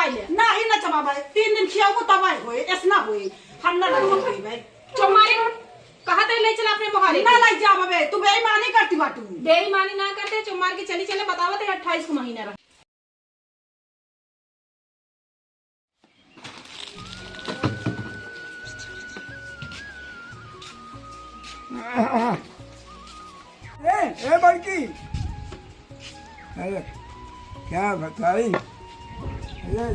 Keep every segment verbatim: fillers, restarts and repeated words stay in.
नहीं ना चबाबे, तीन दिन खियाबो तब होए, ऐस ना होए। हम ना लग होए भाई। चुम्मारी कहत है ले चला अपने मोहारे ना के। लग जाबे, तू बेईमानी करती बाटू। बेईमानी ना करते, चुम्मार के चली चले, बतावत है अट्ठाईस को महीना रहा। ए, ए बड़की, अरे क्या बताई, अरे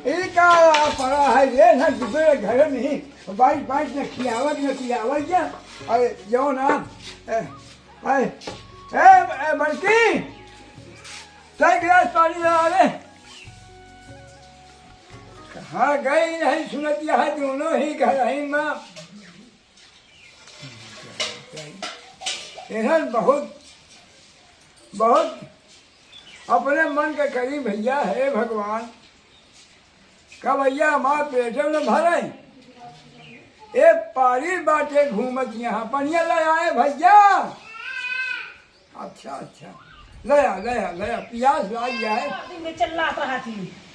ये का पड़ा है, ये ना दूसरे घर में ही बाइक बाइक न खियावत न पियावत जा। अरे जो ना, ए, ए, ए, ए, बड़की, सौ गिलास पानी ला रे। कहाँ गई नहीं सुनत, यहाँ दोनों ही घर ही माँ। एहन बहुत, बहुत अपने मन के करी भैया, हे भगवान, का भैया हमार पेटे न भरे। ए पारी बाटे घूमत यहाँ, पनिया ले आए भैया। अच्छा, अच्छा, ले आ, ले आ, ले आ, पियास लाग गया है। दिन में चिल्लात रहा थी,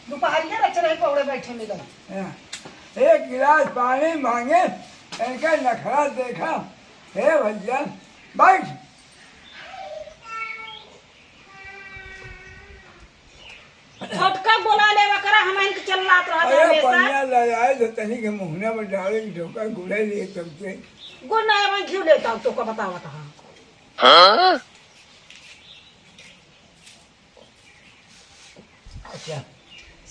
दोपहरिया रच रहे कोहड़े बैठे मिले। हाँ। एक गिलास पानी मांगे, इनका नखरा देखा। हे भैया, बैठ। छोटका बोला लेवा करा, हम इनके चिल्लात रहत अरे हमेशा। पनिया ले आए तो तनी के मुहना में डाले की ढोका गुड़े लिए तब से। गुड़ ना, मैं घी लेता हूँ, तो का बतावत हाँ। हाँ? अच्छा।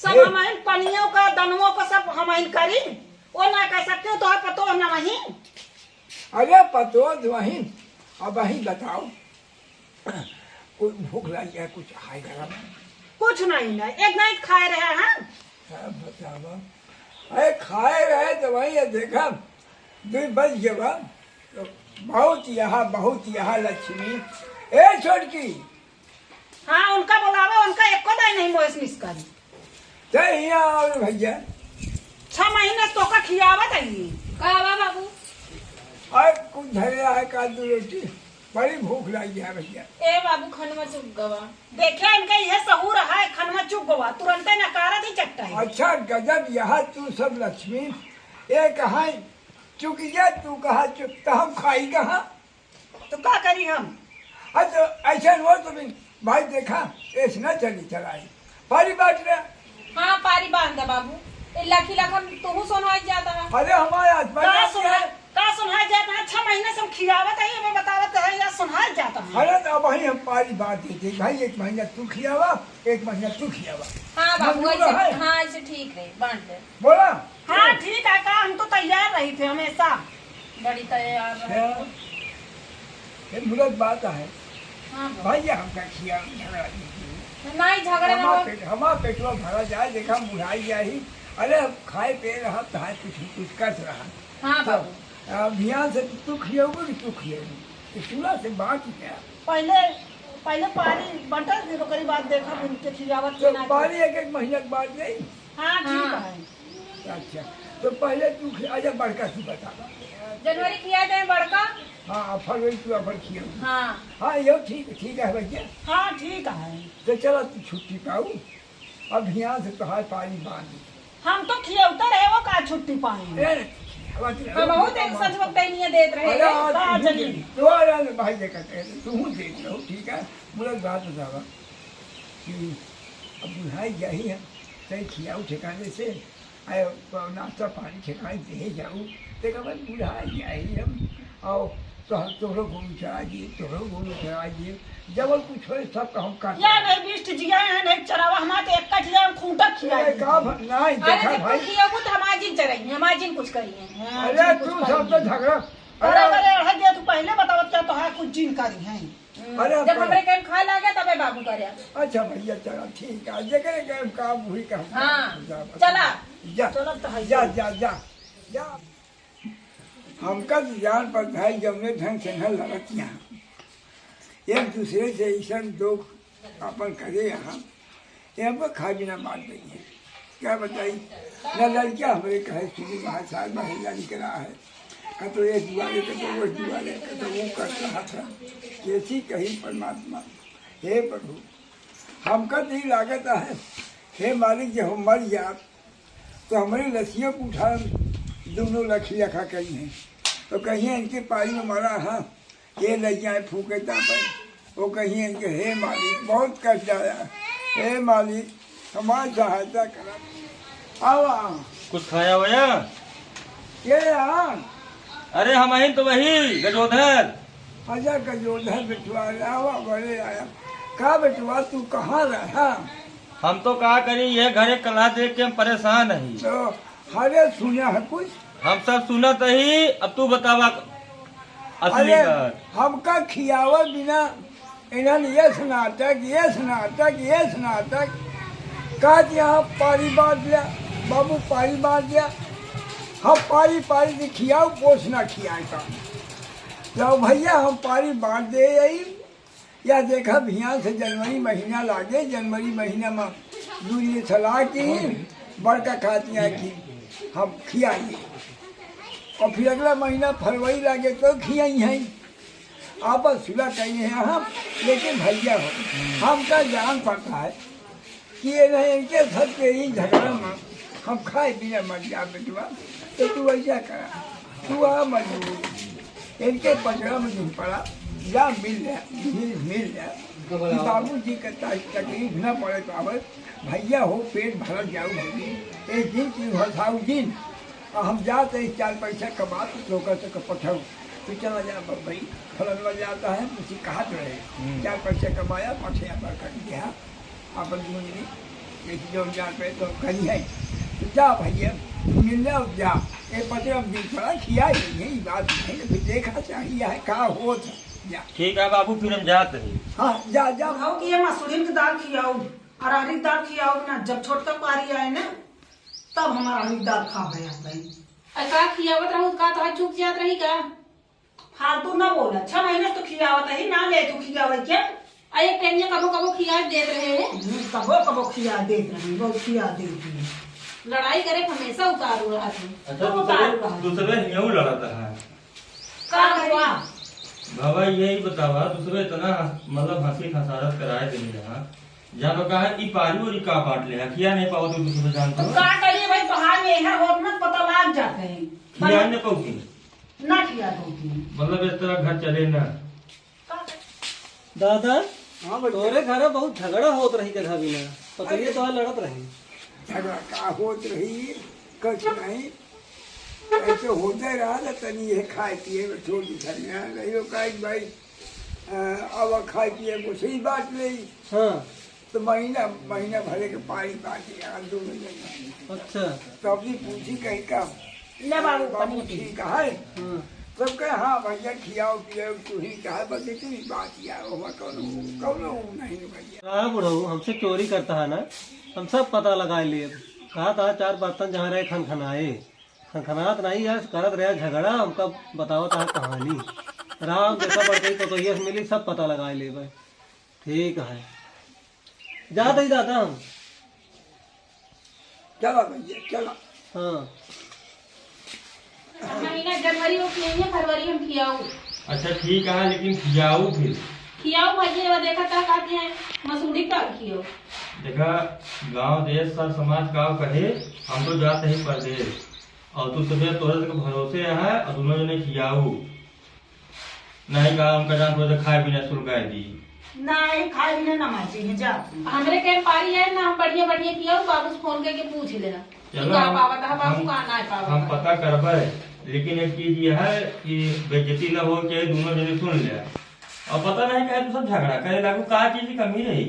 सब ए। हम इन पनियों का, दनुओं का सब हम इन करी। वो ना कह सकते हो, तो पतो ना वहीं। अरे पतो तो वहीं, अब वहीं बताओ। कोई भूख लगी है, कुछ खाए गरम? कुछ नहीं ना, एक नाइट खाए रहे हैं। हाँ, बतावा। अरे खाए रहे तो वही ये देखा, दुई बज गए बा। तो बहुत यहाँ, बहुत यहाँ लक्ष्मी। ए छोटकी। हाँ, उनका बुलावा, उनका एको दाई नहीं मोहस मिस करी। ते यहाँ आओ भैया। छह महीने से तोका खियावत है ये। का बा बाबू? और कुछ धरे है का दो रोटी? बड़ी भूख लगी है भैया। ए बाबू, खनवा चुक गवा। देखे इनका यह सहूर है, खनवा चुक गवा, तुरंते नकारत ही चट्टा है। अच्छा गजब, यहाँ तू सब लक्ष्मी। ए कहाँ चुक गया, तू कहाँ चुक, तो हम खाई कहाँ? तो का करी हम? अच्छा, ऐसे हो तो भी, भाई देखा, ऐसे ना चली चलाई। पारी बांट रहे। हाँ, पारी बांध दे बाबू। ए लाखी लाखन तोहू सोनवाई जाता है। अरे हमारे आत्मा का जाती सुना, है। का सुना जाता है? छह महीने से हम खियावत है, ये बतावत है, या सुना जाता है? अरे तो अब वही हम पारी बांध देते, भाई एक महीना तू खियावा, एक महीना तू खियावा। हाँ बाबू, मंजूर ऐसे, है? हाँ ऐसे ठीक रहे, बांट दे। बोला? हाँ, ठीक है, का हम तो तैयार रही थे हमेशा। बड़ी तैयार रहे। क्या? ये मूलक बात है। हाँ, बाबू। भैया, हमका खिया, झगड़ा नहीं किए। नहीं, झगड़ा ना हमार हो। पेट, हमार पेटवा भरा जाए, देखा, बुढ़ाई जाही। अरे, अब खाए पे रहा, तो हाथ कुछ, कुछ करत रहा। हाँ, तो, बाबू। आ, ध्यान से तू खियाबू कि तू खियाबू? तो चूल्हा से बांट गया। पहले, पहले पारी बंटल, फिर ओकरी बाद देखा, उनके खियावत तो के ना पारी एक, एक महीना के बाद नहीं। हाँ, ठीक हाँ। है। अच्छा, तो पहले तू खि-, अच्छा, बड़का तू बता। जनवरी खिया जाए बड़का। हाँ, फरवरी तू अपन खिया। हाँ। हाँ, यो ठीक, ठीक है भैया। हाँ, ठीक है। तो चला तू छुट्टी पाऊ, अब यहाँ से तोहार पारी बांध। हम तो खियौते रहे, वो का छुट्टी पाई? ए, खियावत रहो। हम बहुत एक सच वक्त नहीं देत रहे। अरे, हाँ, का तू चली? दे, तोहरा भाई देखत है, तू देत रहो, ठीक है? मुझे बात बतावा कि अब बुढ़ाई जाही हम, तई खियाऊ ठिकाने से, आए, नाश्ता पानी ठिकाने दे जाऊ, तेका बाद बुढ़ाई जाही हम, आओ, तो हम तोहरो गोरू चरा दिए, तोहरो गोरू चरा दिए, जब कुछ होए, सब काम कर। या नहीं, बिष्ट जिया है, नहीं चरावा, हमारे तो एक कट जाए, हम खूंटा खिया ए, दिए। का भ-, नहीं, अरे, देखा जब भाई। तू खियाबू, तो हमारे जिन चराई, हमारे जिन कुछ करी है। हाँ, अरे, जिन कुछ तू करी सब तो है। झगड़ा, अरे, अरे, अरे, अरे, ये तू पहले बतावत क्या तो है, कुछ जिन करी है। हम्म, अरे, जब पर हमरे कहे खाए लागे, तबे बाबू करे। अच्छा भैया, चला, ठीक है, जेकरे कहे काम वही कहता है। हाँ, जा, चला। जा, चला, तो है जा, ही। जा, जा, जा। हमका तो जान पर भाई, जौने ढंग से न लड़त यहाँ, एक दूसरे से ऐसन दोख अपन करे यहाँ, ये हमको खा बिना मार गई है। क्या बताई, न लड़कियाँ हमरे कहे सुनी, वहाँ साल महिला निकला है, कतो ये दुआरे, कतो वो दुआरे, कतो वो कर रहा था। कैसी कही परमात्मा, हे प्रभु, हमका तो ई लागत है हे मालिक, जब हम मर जाब, तो हमरे लसियों को उठा, दोनों लखी लखा कही हैं, तो कहीं इनके पारी में मरा है, ये लइया फूके दाबन, वो कहीं इनके, हे मालिक, बहुत कष्ट आया, हे मालिक, हमारी सहायता करा। आवा। कुछ खाया होया? के आ? अरे, हम अहिन तो वही, गजोधर। अच्छा, गजोधर बेटवा, आवा, बड़े आया। का बेटवा, तू कहाँ रहा? हम तो का करी, ये घरे कलह देख के हम परेशान हई। तो हरे सुना है कुछ? हम सब सुनत हई, अब तू बतावा असली अरे, बात। हमका खियावा बिना इन्हन यस नाटक, यस नाटक, यस नाटक। कहत यहाँ पारी बांट लिया, बाबू पारी बांट लिया। हम पारी, पारी से खियाऊ, पोस ना खियाए का। तो भैया हम पारी बांट दे यही। या देखा, भिया से जनवरी महीना लागे, जनवरी महीना में दूरी सलाह की, बड़का खातिया की हम खियाई। और फिर अगला महीना फरवरी लागे तो खियाई हैं। आपस सुलह कही हैं हम, लेकिन भैया हो, हमका जान पड़ता है कि ये नहीं, इनके सब के ही झगड़ा में हम खाए बिना मर जा बेटवा, तो तू ऐसा करा, तू आ मजबूर, इनके पचड़ा में नहीं पड़ा, जा मिल ले, मिल, मिल ले, कि बाबूजी के ता-, तकलीफ न पड़े पावे, भैया हो पेट भरत जाऊ भौजी, एक दिन की हंसाऊ दिन, और हम जाते हैं चार पैसा कमा तो लोग तक पठाऊ, तो चला जा भाई, फलन वाला जाता है, उसी कहा तो रहे, हम्म। चार पैसा कमाया, पठे पर कर दिया। आपन दुनिया में एक जौन जान पे तो कहीं है। तो जा भैया, मिल जाओ, जा। ए पते हम दिन पड़ा खिया ही नहीं, बात नहीं, तो फिर देखा चाहिए है, का होत है। जा। ठीक है बाबू, फिर हम जात हैं। हाँ, जा, जा। खाओ कि ये मसूरी की दाल खियाओ, अरहरी की दाल खियाओ ना, जब छोटका पारी आए ना, तब हमारा अरहरी की दाल खा गया भाई। अरे का खियावत रहू, का तो चुप जात रही का? फालतू ना बोला, छह महीने से तो खियावत ही ना ले तू खियावे के। आ एक टाइम ये कबो कबो खिया देत रहे हैं। हम्म, कबो कबो खिया देत रहे, बहुत खिया देत रहे। लड़ाई करे हमेशा उतारू रहत है। अच्छा, तू तू उतारू सबे, रहत तू है। सबे हियाऊ लड़त है। का का करी? हुआ? बाबा यही बतावा, तू सबे इतना हंस-, मतलब हंसी हंसारत कराए देनी रहा। जानो का है, ई पारी ओरी का बांट ले, खिया नहीं पावत तू सबे जानत तो हो। का करिए भाई, तोहार ये है होत ना पता लाग जाते हैं। खिया नहीं पावती। ना खिया पावती। मतलब इस तरह घर चले ना। दादा, हाँ भैया। तोरे घर बहुत झगड़ा होत रही कथा बिना, पतोहिया अरे। तोहार लड़त रही। झगड़ा का होत रही, कुछ नहीं। ऐसे होते रहा ना, तनी ये खाए पिए में छोड़ दी घर में, नहीं हो कहा कि भाई, अ, अब खाए पिए को सही बात नहीं। हाँ। तो महीना, महीना भरे के पारी बाकी है, दो महीने। अच्छा। तो अपनी पूछी कहीं का, ले बाबू, बाबू पानी पी। ठीक है? हाँ। तब कहे, "हाँ भैया, खियाओ पियाओ, तू ही कहा, बस इतनी बात यार, वहाँ कौनो, कौनो नहीं भैया।" का बुढ़ऊ, हमसे चोरी करता है ना, हम सब पता लगा लिए। कहा था चार बर्तन जहाँ रहे खनखनाए, खनखनात नहीं है, करत रहे झगड़ा, हमका बतावत है कहानी। राम जैसा बड़कई पतोहिया से मिली, सब पता लगा लेबे। ठीक है, जात ही दादा हम। चला भैया, चला। हाँ। महीना जनवरी वो खियाइए, फरवरी हम खियाऊ। अच्छा ठीक है, लेकिन खियाऊ फिर। खियाऊ भैया, वो देखा था कहते हैं मसूरी का खियाऊ। देखा, गांव देश सर समाज का कहे, हम तो जाते ही परदेश, और तू सबे तोरे तक भरोसे है, और दोनों जने खियाऊ। नहीं कहा, हमका जान थोड़ा सा खाए पीना सुलगाए दी। नहीं, खाए पीना ना माची है, जा। हमरे के पारी है ना, हम बढ़िया बढ़िया किया, बाबू से फोन करके पूछ लेना। चलो, का हम, पावत है बाबू, हम, का ना पावत हम है। पता करबे, लेकिन एक चीज ये है कि बेइज्जती ना हो के दोनों जने सुन ले। और पता नहीं काहे तू सब झगड़ा करे लागू, का चीज की कमी रही?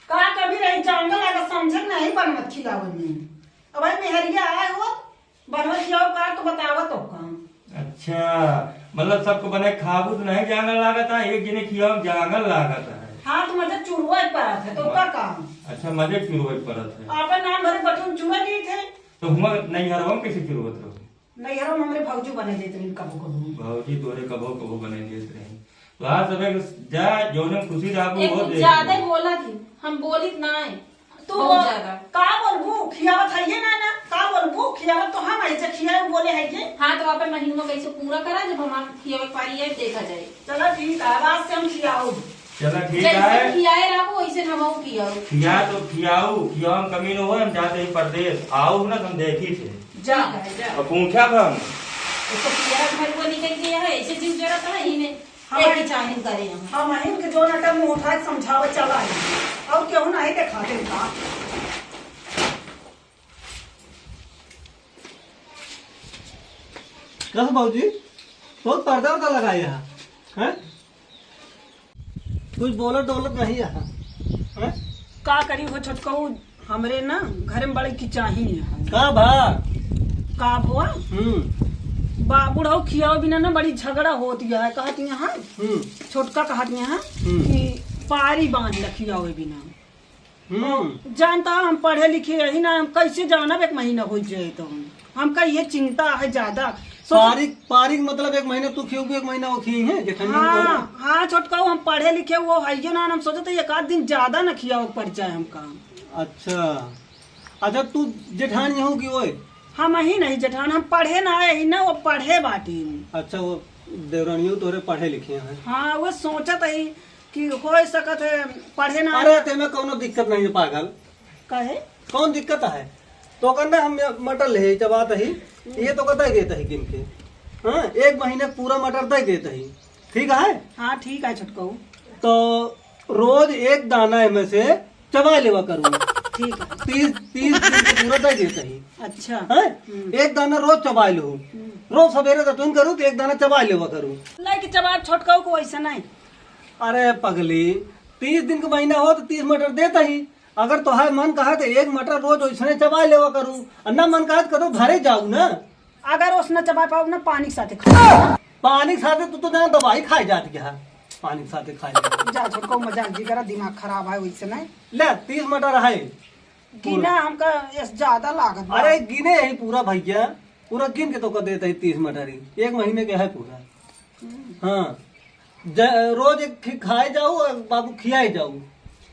का कमी रही, जांगर लगा समझे नहीं बनवत खिलावे में। अब भाई मेहरिया आए हो, बनवत खियाओ का तो बतावत हो काम। अच्छा, मतलब सबको बने खाबू तो नहीं जांगर लागत है, एक जने खियाओ जांगर लागत है। हाँ, तो मजे चुरवा ही परत है, तो का काम? अच्छा, मजे चुरवा ही परत है। आपन नाम भरे बटन चुरा ली थे। तो हुआ नैहरवा में कैसे चुरवत रहो? नैहरवा में हमरे भौजी बने देत रही कबो कबो। भौजी तोरे कबो कबो बने देत रही। तो आज सबे जा, जौने खुशी रहा, वो एक दे। ज्यादा ही बोला थी, हम बोलित ना है। तू बहुत ज्यादा। का बोलबू? खियावत है ये ना, ना। का बोलबू? खियावत तो हम है, जे खियाए बोले है ये। हाँ, तो आपन महीनवा कैसे पूरा करा, जब हमार खियावे पारी है, देखा जाए। चला ठीक है, आज से हम खियाओ। चला ठीक जैसे है। खियाए रहो, वैसे हमहू खियाओ। खिया तो खियाऊ, खियाओ हम कमी न हो, हम जाते ही परदेस। आओ ना, हम देखी थे। जा। ठीक है, जा। और पूछा हम। उसको पियरा घर को निकल गया है, ऐसे जीव जरा था ही नहीं। हमारे एक ही चाहे करे हम। हम अहिन के जो नटा मुंह उठा के समझावे चला है। और क्यों नहीं देखा देता? कस बाबूजी, बहुत पर्दा उर्दा लगाया है, हैं? कुछ बोलत डोलत नहीं है, हैं? का करी हो छोटकऊ, हमरे ना घर में बड़े की चाही है। का भा? का भवा? हम्म। बाबू रहो खियाओ बिना ना बड़ी झगड़ा होती है, कहती है, हम्म। छोटका कहती है हम्म। कि पारी बांध ल खियाओ बिना। हम्म। जानता हम पढ़े लिखे यही ना, हम कैसे जानब एक महीना हो जाए तो हम, हमका ये चिंता है ज्यादा। सोच पारिक, पारिक मतलब एक महीना तू खियोबू, एक महीना वो खियइहैं, जेठनिया हाँ, तोहरा। हाँ, छोटका, हम पढ़े लिखे वो है ये ना, हम सोचते एक आध दिन ज्यादा ना खियाओ पड़ जाए हमका। अच्छा, अच्छा, तू जेठान यहू की ओए? हम ही नहीं जेठान, हम पढ़े ना आए ही ना, वो पढ़े बाटी। अच्छा, वो देवरानियों तोरे पढ़े लिखे हैं। हाँ, वो सोचत ही कि हो सकत है पढ़े ना अरे, आए। तेमे कौनो दिक्कत नहीं है, पागल। काहे? कौन दिक्कत है? तो कहना हम मटर ले चबात ही, ये तो कहता ही देता ही गिन के। हाँ, एक महीने पूरा मटर दे देता ही। ठीक है? हाँ, ठीक है, छोटकऊ। तो रोज एक दाना इनमें से चबा लेवा करू। ठीक है। तीस, तीस दिन के पूरा दे देता ही। अच्छा। हैं? हम्म। एक दाना रोज चबा लो। हम्म। रोज सवेरे दतुन करू तो एक दाना चबा लेवा करू। नहीं कि चबा छोटकऊ को वैसे नहीं। अरे पगली, तीस दिन का महीना हो तो तीस मटर देता ही। अगर तोहार मन कहा तो एक मटर रोज ओइसने चबा लेवा करू, और ना मन कहा तो कदो घरे जाऊ ना। अगर ओसने चबा पाऊ ना, पानी के साथे खा। पानी के साथे तू तो जान दवाई खाए जात गया, पानी के साथे खाए जात। जा छोटको मजाक जी करा, दिमाग खराब है वैसे नहीं। ले, तीस मटर है। गिना हमका एस ज्यादा लागत बा। अरे गिने यही पूरा भैया, पूरा गिन के तो कर देते हैं तीस मटर ही, एक महीने के है पूरा। हम्म। हाँ, ज-, रोज एक खि-, खाए जाऊ और बाबू खियाए जाऊ,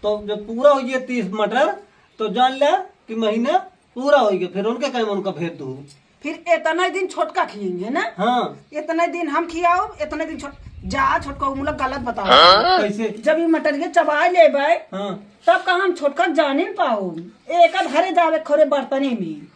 तो जब पूरा हो गया तीस मटर, तो जान ले कि महीना पूरा हो गया। फिर उनके कहे उनका भेज दू। फिर इतना दिन छोटका खिएंगे ना? हाँ। इतने दिन हम खियाओ, इतने दिन छोट-, जा छोटका, उ मुला गलत बताओ। हाँ? कैसे? जब ये मटरिया चबाए लेबे, हाँ। तब का हम छोटका जाने न पाओ। एक धरे जावे खोरे बर्तने में।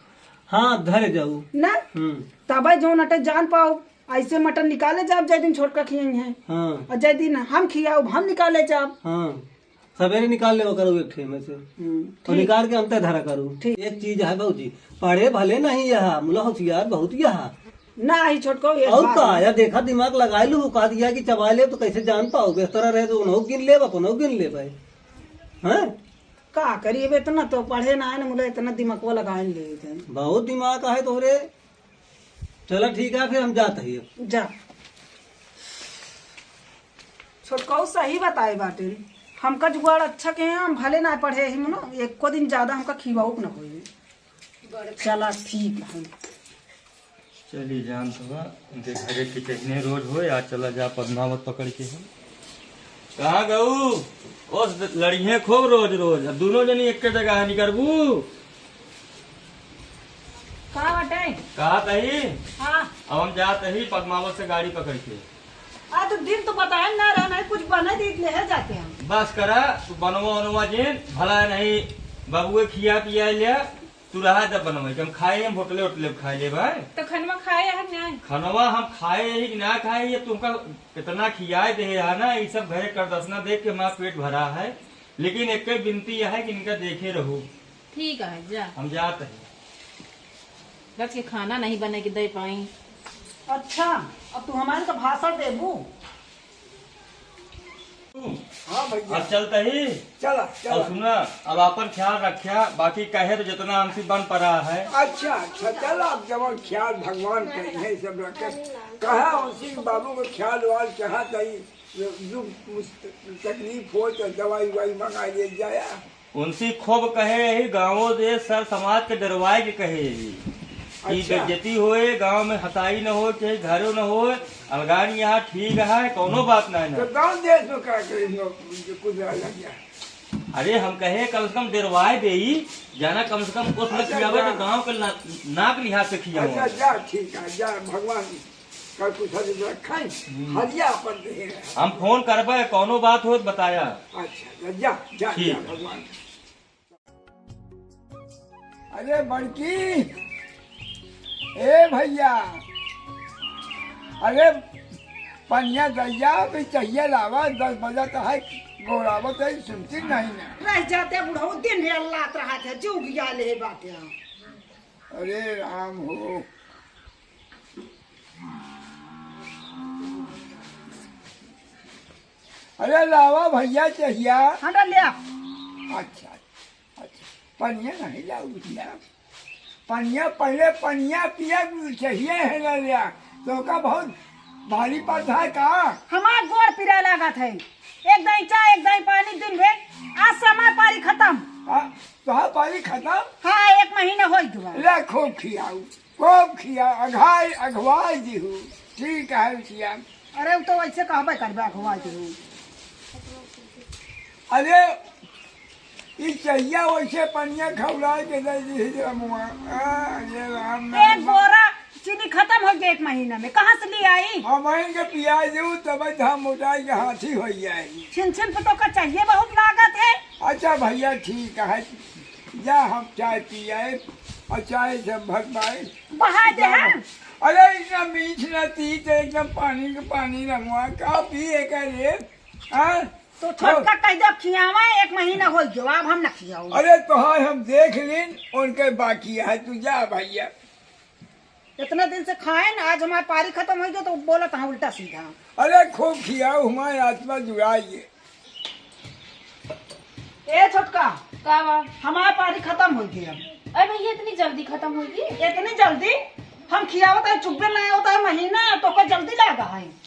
हाँ, धरे जाऊ। ना? हम्म। तबे जो नटे जान पाओ। ऐसे मटर निकाले जाब, जय दिन छोटका खिएंगे। हाँ। और जय दिन हम खियाओ, हम निकाले जाब। हाँ। सवेरे निकाल लेवा करू एक ठे में से। हम्म, और ठीक। निकाल के अंते धरा करू। ठीक। एक चीज है बाबूजी, पढ़े भले नहीं यहा, मुला होशियार बहुत यहा। ना ही छोटको, ये और बात का है। या देखा दिमाग लगा लू, कहा दिया कि चबा ले तो कैसे जान पाओ, बेहतर रहे तो उन्हों गिन लेब, अपनो गिन लेब। हैं? का करी, अब इतना तो पढ़े ना है ना, मुला इतना दिमागवा लगा ले थे। बहुत दिमाग है तोहरे। चला ठीक है, फिर हम जात ही अब। जा। छोटकऊ सही बताए बाटे, हमका जुगाड़ अच्छा के हैं, हम भले ना पढ़े ही मनो, एको दिन ज्यादा हमका खिवाऊ के ना होई। चला ठीक है। चली जान तो बा, उनके घरे के कहने रोज होए, आज चला जा पद्मावत पकड़ के हम। कहाँ गऊ? ओस लड़िहे खूब रोज रोज, अब दोनों जनी एक जगह निकरबू। का बाटे? कहा तही? हाँ। अब हम जात ही पद्मावत से गाड़ी पकड़ के। आ तो दिन तो बताए ना रहना है, कुछ बने दीत ले है जाते हम। बस करा, तू बनवा उनवा जिन, भला नहीं बबुए खिया पिया ले, तू रहा जब बनवा, हम खाए, हम होटले होटले में खाए ले भाई। तो खनवा खाए है ना? खनवा हम खाए ही कि ना खाए, ये तुमका कितना खियाए दे है ना, ये सब घरे करदसना देख के हमारा पेट भरा है, लेकिन एक ही विनती है कि इनका देखे रहू। ठीक है, जा। हम जात है। बच के खाना नहीं बने के दे पाई। अच्छा, अब तू हमारे का भाषण देबू? हाँ भैया। अब चलते ही। चला, चला। अब सुना, अब आपन ख्याल रख्या, बाकी कहे तो जितना हमसे बन पड़ा है। अच्छा, अच्छा, चला, अब जब ख्याल भगवान करी है सब रखे। कहा उसी बाबू को ख्याल वाल चाहत है, दुख मुस्त-, तकलीफ हो तो दवाई वाई मंगा ले जाया। उनसे खूब कहे यही गाँवों देश सर समाज के डरवाए के कहे यही। कि अच्छा। बेइज्जती होए, गाँव में हंसाई न हो, चाहे घरों न हो, अलगान यहाँ ठीक है, कौनो बात नहीं तो ना। गाँव देश में का करेंगे, कुछ अलग है। अरे हम कहे कम से कम डरवाए दे ही, जाना कम से कम कुछ न अच्छा, खियावे जा। तो गाँव के ना-, नाक लिहाज से खियावे। अच्छा, जा, ठीक है, जा, भगवान। कल कुछ दिन रखा है, हम्म। हरिया अपन दे रहे हैं। हम फोन करबे, कौनो बात हो तो बताया। अच्छा, जा, जा, ठीक जा, है। भगवान। अरे बड़की, ए भैया, अरे पनिया दैया भी चाहिए लावा, दस बजे तो है, गोरावत है, सुनती नहीं ना। रह जाते बुढ़ऊ, दिन भर लात रहा था, जो उगिया ले बाटे। अरे राम हो। अरे लावा भैया चहिया। हाँ, डाल लिया। अच्छा, अच्छा। पनिया नहीं लाऊ भैया। पनिया पहले पनिया पिया चाहिए है ना लिया। तो का बहुत भारी पड़ता है का? हमार गोड़ पिराए लागत है। एक दाई चाय, एक दाई पानी दिन भर। आज से हमार पारी खत्म। हाँ, तोहार पारी खत्म? हाँ, एक महीना होई गवा। ले खूब खियाऊ। खूब खिया, अघाई, अघवाई दिहू। ठीक है, बिटिया। अरे, उ तो वैसे कहबे करबे, अघवाई दिहू। अरे, ई चहिया वैसे पनिया खौला के दे दिही रमुआ। आ, ये राम, एक राम। बोरा चीनी खत्म हो गया एक महीना में, कहाँ से ले आई? हम आएंगे पिया देऊ, तब हम मोटाई के हाथी हो जाई। छिन छिन पे तो का चाहिए बहुत लागत है। अच्छा भैया, ठीक है, जा हम चाय पी आए और चाय से भर पाए। बहा दे, जा। हाँ। अरे इतना मीठ ना तीत, एकदम पानी के पानी रमुआ, का पिए का रे? हाँ? तो छोटका कह दो खियावा, एक महीना हो गयो, अब हम ना खियाओ। अरे तोहार हम देख लीन, उनके बाकी है, तू जा भैया। इतना दिन से खाए ना, आज हमार पारी खत्म हो गयो तो बोलत हाँ उल्टा सीधा। अरे खूब खियाओ, हमारी आत्मा जुड़ाइए। ए छोटका, का बा? हमार पारी खत्म हो गया। अरे भैया, इतनी जल्दी खत्म हो गई? इतनी जल्दी? हम खियावत है, चुब्बे ना होता है महीना, तो का जल्दी लागा है।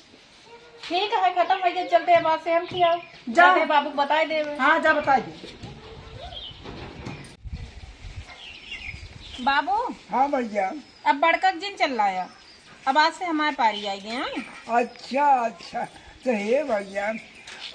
ठीक है, खत्म हो गया, चलते हैं, बाद से हम खियाओ। जा। जाते हैं, बाबू बताए देवे। हाँ, जा बताए दे। बाबू। हाँ भैया। अब बड़का जिन चल रहा है। अब आज से हमार पारी आइ गया। अच्छा, अच्छा। तो हे भैया,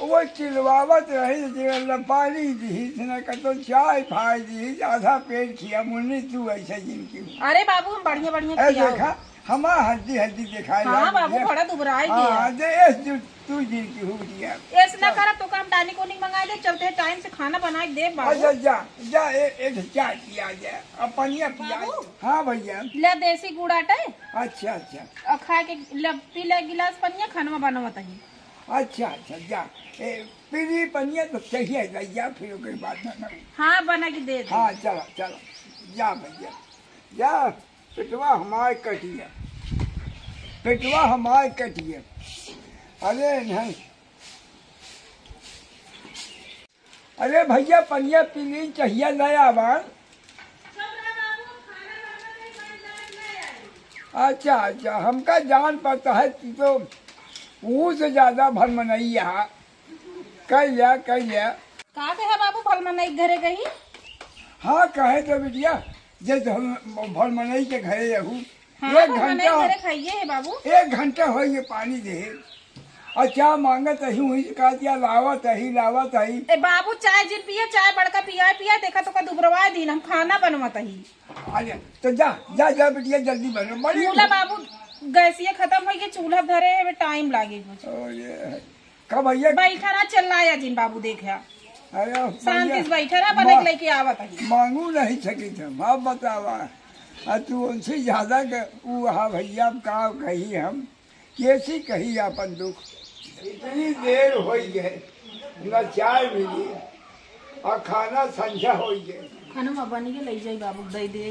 वो चिल्लावत रही, जे वाला पानी दिहिस, न कतो चाय फाय दिहिस, आधा पेट खिया, मुन्नी तू ऐसे जिनकी। अरे बाबू, हम बढ़िया, बढ़िया ए, खियाओ। देखा, हमार हड्डी, हड्डी देखाए हाँ लाग बाबू, गया। बड़ा दुबराई हाँ, गया। जे एस जो तू जिनकी हो गया। एस ना चल। करब तो काम टानिक ओनिक मंगा दे, चलते हैं टाइम से खाना बना के दे बाबू। अच्छा, जा, जा, ए-, एक चाय पिया जा, अब पनिया पिया बाबू। जा। हाँ भैया। ले देसी गुड़ आटे। अच्छा, अच्छा। और खा के ले, पी ले गिलास पनिया, खानवा बनवत ही। अच्छा, अच्छा, जा। ए, पीली पनिया तो चाहिए, जा, जा, फिर ओकर बाद बनाऊ। हाँ, बना के दे दे। हाँ, चला, चला, जा भैया, जा, पेटवा हमार कटिया, पेटवा हमार कटिया। अरे नहीं, अरे भैया, पनिया पी ली, चहिया ले आवा। अच्छा, अच्छा, हमका जान पड़ता है, तू तो ऊ से ज्यादा भलमनई है। कह लिया, कह लिया। का कहे बाबू, भलमनई घरे गई? हाँ, कहे तो बिटिया, जे तो हम भलमनई के घरे रहू। हाँ, एक तो घंटा, हमें घरे खाइए है बाबू। एक घंटा हो ये पानी दे। और चाय मांगत ही, वहीं से कह दिया, "लावत ही, लावत ही।" ए बाबू, चाय जिन पिए, चाय बड़का पिया, पिया, देखा तो का दुबरवा दिन, हम खाना बनवत ही। अरे, तो जा, जा, जा बिटिया, जल्दी बनो, बड़ी मुला बाबू, गैसिया खत्म हो गई, चूल्हा धरे है, टाइम लागे कुछ। अरे, का भैया? बैठा रहा, चिल्लाया जिन बाबू, देख है। अरे, शांति भैया, से बैठा रहा, बने मा-, लेके आवत है। मांगू नहीं सकित हम, आप बतावा। आ तू उनसे ज्यादा क-, ऊ हा भैया, अब का कही हम, कैसी कही आपन दुख। इतनी देर होई गए, न चाय मिली, और खाना संझा होई गए। खाना बन के ले जाई बाबू, दे दे।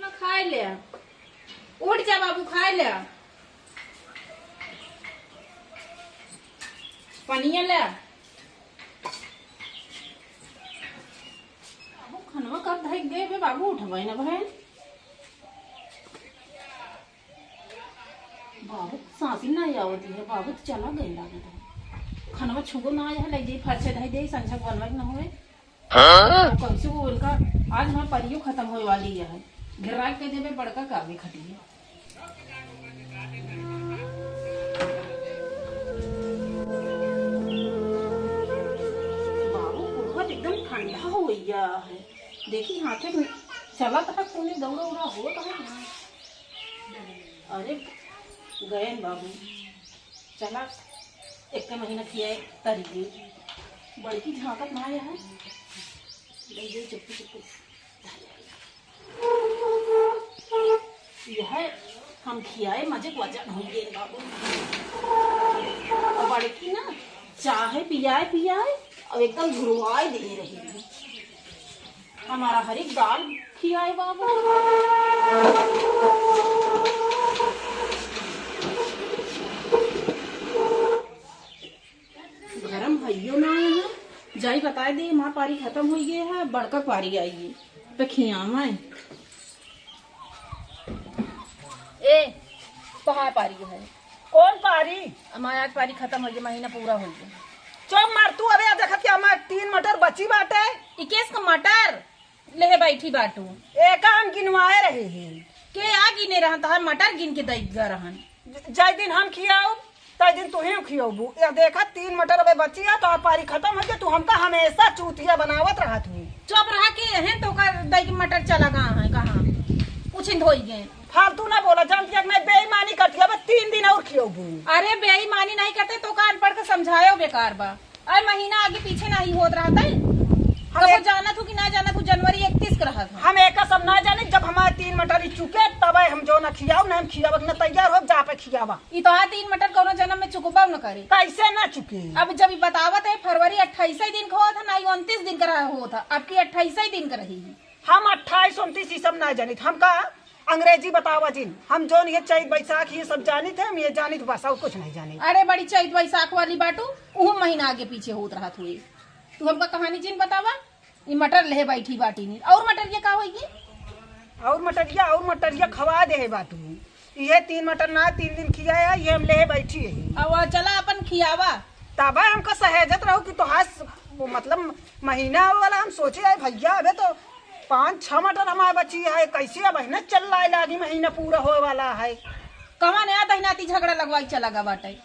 ना खाए ले। उठ जा बाबू, खाए ले। पनिया ले। बाबू, खनवा कब धइक देबे बाबू, उठबे ना भैन। बाबू, सांसी ना आवती है, बाबू तो चला गए लागत है। खनवा छुगो ना आया है, ले जाई फरसे धई दे, संझा बनवा के ना होए। हाँ? कैसे वो उनका आज हमार परियो खत्म होए वाली है। गिरा के देबे बड़का का भी खटिए। बाबू, कुर्बत एकदम ठंडा हो गया है। देखी हाथे में चलत है, खूनी दौड़ा उड़ा होत है ना। अरे गयन बाबू, चला एक महीना खियाए तरी। बड़की झांकत ना आया है, ले गई चुप्पी चुप्पी। यह हम खियाए मजे वजन हो गए बाबू। और बड़की ना चाहे पियाए पियाए और एकदम घुरवाए दे रही है। हमारा हर एक दाल खियाए बाबू। गरम हइयो ना है, जाई बताए दे, हमार पारी खतम होइ गए है, बड़का पारी आई है, तो खियावा है। ए, तोहार पारी है। कौन पारी? हमार आज पारी खतम होइ गए, महीना पूरा होइ गए। चुप मार तू, अबे देखत कि हमार तीन मटर बची बाटे। इक्कीस का मटर लेहे बैठी बाटू। एका हम गिनवाए रहे हैं। के आ गिने रहन, तोहार मटर गिन के दैत गा रहन। ज-, जय दिन हम खियाऊ, तय दिन तुही खियौबू। यह देखा, तीन मटर अबे बची है, तो पारी खतम हो गया। तू हमका हमेशा चूतिया बनावत रहत हूँ। चुप रहा कि एहन तो कर दई के मटर चला गा है कहाँ, कुछ धोई गए। फालतू ना बोला, जानती है कि मैं बेईमानी करती है, बस तीन दिन और खियौबू। अरे बेईमानी नहीं करते तो का अनपढ़ के समझायो बेकार बा। अरे महीना आगे पीछे नहीं होत रहत है। हम कबो एक जानत हूँ कि ना जानत हूँ, जनवरी इकतीस के रहत है। हम एका सब ना जानी, जब हमारे तीन मटर ही चुके तब हम जो ना खियाओ, ना हम खियावक ना तैयार हो, जा पे खियावा। ई तो आ तीन मटर कोनो जन्म में चुकबा न करे। कैसे ना चुके? अब जब ई बतावत है फरवरी अट्ठाईस दिन का होत है, ना ई उनतीस दिन का रह-, होत है, अब की अट्ठाईस दिन का रही। हम अट्ठाईस उनतीस ई सब ना जानित। हमका अंग्रेजी बतावा जिन। हम जोन ये चैत बैसाख ये सब जानित है, हम ये जानित बस, और कुछ नहीं जानित। अरे बड़ी चैत बैसाख वाली बाटू, उहो महीना आगे पीछे होत रहत हुए। तू हमका कहानी जिन बतावा, ई मटर लेहे बैठी बाटी नी। और मटरिया का होई की? और मटरिया, और मटरिया खवा देहे बाटू। इहे तीन मटर ना, तीन दिन खियाया, ये हम लेहे बैठी है। अब चला अपन खियावा। तबे हमको सहेजत रहो कि तोहार स-, वो मतलब महीना वाला हम सोचे, "अरे भैया, अबे तो पाँच छह मटर हमारे बची है, कैसे अब है ना चल लाए लागी, महीना पूरा होए वाला है।" कवन है दहिनाती झगड़ा लगवाई चला गा बाटे?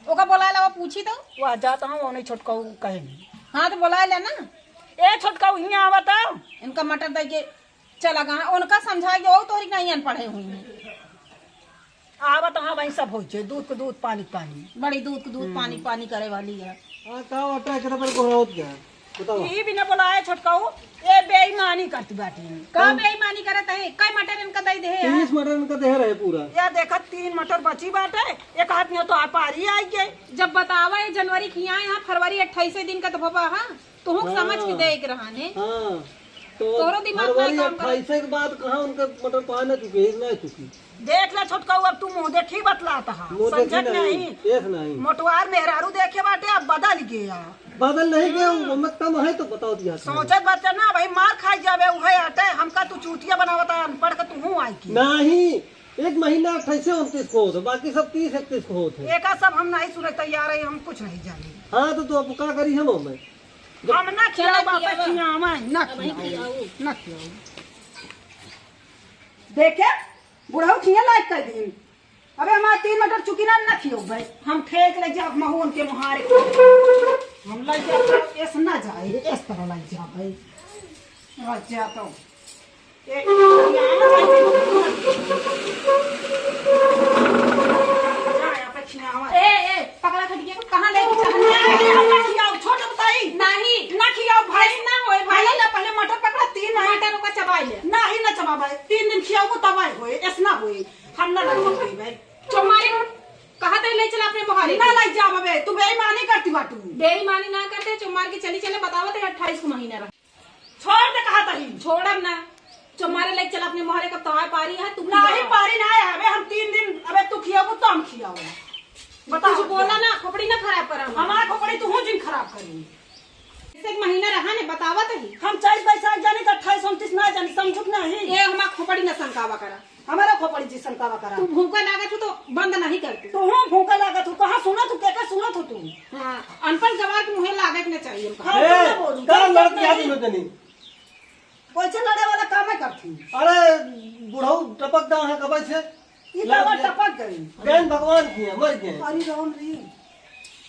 ओका बोलाए ला, वो पूछी तो। वह जाता हूँ, वो नहीं छोटका कहे नहीं। हाँ, तो बोलाए ला ना। ए छोटका, हियाँ आवा तो। इनका मटर दे के चला गा, उनका समझाए के, वो तोहरी नहीं अनपढ़े हुई हैं। आवत हाँ भाई, सब होइ जाए, दूध के दूध, पानी के पानी। बड़ी दूध के दूध, हम्म। पानी के पानी करे वाली है। हाँ, का वाटा एकरा पर गोहरावत गया? बताओ। यही बिना बोलाए छोटकाऊ, ये बेईमानी करती बाटी। का हम्म। बेईमानी करत है? कई मटर इनका दे दे है? तीस मटर इनका दे रहे पूरा। या देखा, तीन मटर बची बाटे, एक हाथ में तो आ पारी आई गए। जब बतावा, ये जनवरी खियाए, यहाँ फरवरी अट्ठाईस दिन का तो भवा, हाँ? तुहूँ हाँ। समझ के दे के रहा ने। हाँ। तो तोरो दिमाग ना फरवरी काम करे। अट्ठाईस के बाद कहाँ उनका मटर पाए ना चुके, एक ना चुकी। देख ले छोटकाऊ, अब तू मुँह देखी बतलात हा। मुँह देखी समझत नहीं, नहीं। देख नहीं। मोटवार मेहरारू देखे बाटे, अब बदल गया। बदल नहीं गया, हम्म। वो मत कम है तो बताओ दिया था। सोचत बाटे ना भाई, मार खाई जाबे, उहे आटे, हमका तू चूतिया बनावता, अनपढ़ के तू हूँ आई की। नहीं, एक महीना अट्ठाईस उनतीस को होत है, बाकी सब तीस इकतीस को होत है। एका सब हम नहीं सुने तैयार है, हम कुछ नहीं जानी। हाँ, तो तू अब का करी हम, हमें? हम ना खियाऊ, चला बापे खियावा। खियावा, ना अब खियाऊ, खियाऊ। ना खियाऊ। देखे, बुढ़ऊ खिया लायक कर दिन। अबे हमार तीन मटर चुकी ना, ना खियो भाई। हम ठेल के ले जाब महू उनके मुहारे। हम ले जाब, एस ना जाए, एस तरह ले जाब भाई। ले जा तो। ए, खियावा भाई। जा, यहाँ पे खियावा। ए, ए, पकड़ा खटिया को, कहाँ लेके चल रहा है? ना खियाओ, छोड़ बताई। नहीं। ना खियाओ भाई। ना होए भाई। पहले ना, पहले मटर पकड़ा, तीन महीने। मटर को चबा ले। नहीं ना चबा भाई, तीन दिन खियाओ तब आए होए, एस ना होए। हम ना लग गई भाई। चुमारी, कहा ते ले चला अपने मोहारे ना को। लग जा बबे, तू बेईमानी करती बाटू। बेईमानी ना करते, चुमार के चली चले, बतावत है अट्ठाईस को महीना रहा। छोड़ दे कहा तही। छोड़ब ना, चुमारे ले चला अपने मोहारे का तोहार पारी है, तू नहीं खियावा। पारी ना है, अबे हम तीन दिन, अबे तू खियाबू तो हम खियाओ। बता कुछ बोला ना, खोपड़ी ना खराब करा। हमारा खोपड़ी तू हूँ जिन खराब करी। एक महीना रहा ने, बतावत ही। हम चैत बैसाख जानी तो अट्ठाईस उनतीस ना जानी, समझुक नहीं। ये हमार खोपड़ी ना संकावा करा। हमारा खोपड़ी जी संकावा करा। तू भूखा लागत हो तो बंद नहीं करती। तू हूँ भूखा लागत हो, कहाँ सुनत हो, केकर सुनत हो तू? हाँ, अनपढ़ गवार के मुँहे लागत ना चाहिए हमका। हाँ, ए, तू ना बोलू, का तू लड़त नहीं। याद में तनी? कैसे लड़े वाला काम है करती? अरे, बुढ़ऊ टपक दा है कब से? ई लड़त बाबा याद। टपक गई। गैन भगवान की है, मर गए। अरे राम रे।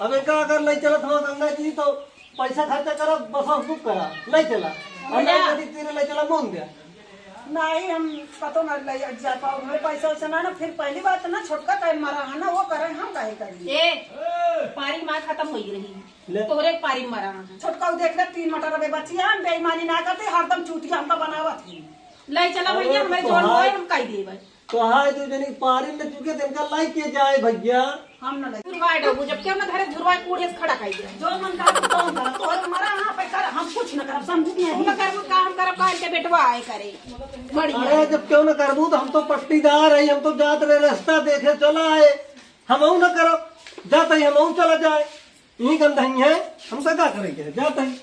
अब इनका अगर ले चलत हो गंगा जी तो पैसा खर्चा करा, बस और कुछ करा, ले चला। और भैया। नहीं, कभी तेरे ले चला मोन दे। नहीं, हम कतो ना ले जा पाओ, हमें पैसा वैसा ना, ना, फिर पहली बात ना छोटका टाइम मारा है ना, वो करे, हम काहे करी? ए, पारी मार खत्म होई रही। ले। तोहरे पारी मारा है। छोटका वो देख ले, तीन मटर अबे बची है, हम बेईमानी ना करते, हरदम चूतिया हमका बनावत ही। ले चला अरे भैया, हमें तो जोन हाँ। होए, हम कही देबे। तो हाय दू जनी पारी ले चुके, तिनका लाइक के जाए भैया। हम ना लगे। झुरवाए डबू, जब क्यों ना धरे झुरवाए कूड़े से खड़ा कर दे। जो मन का तू कौन कर, तोहरे मारा यहाँ पे कर, हम कुछ ना करब, समझ नहीं हम आई। ना करबू, काम करब, काहे के बेटवा आए करे। बढ़िया। अरे जब क्यों ना करबू तो हम तो पट्टीदार है, हम तो जात रहे रास्ता देखे चला आए, हम ना करब, जात ही हम चला जाए, यही गंदही है, हम तो का करेंगे, जात ही।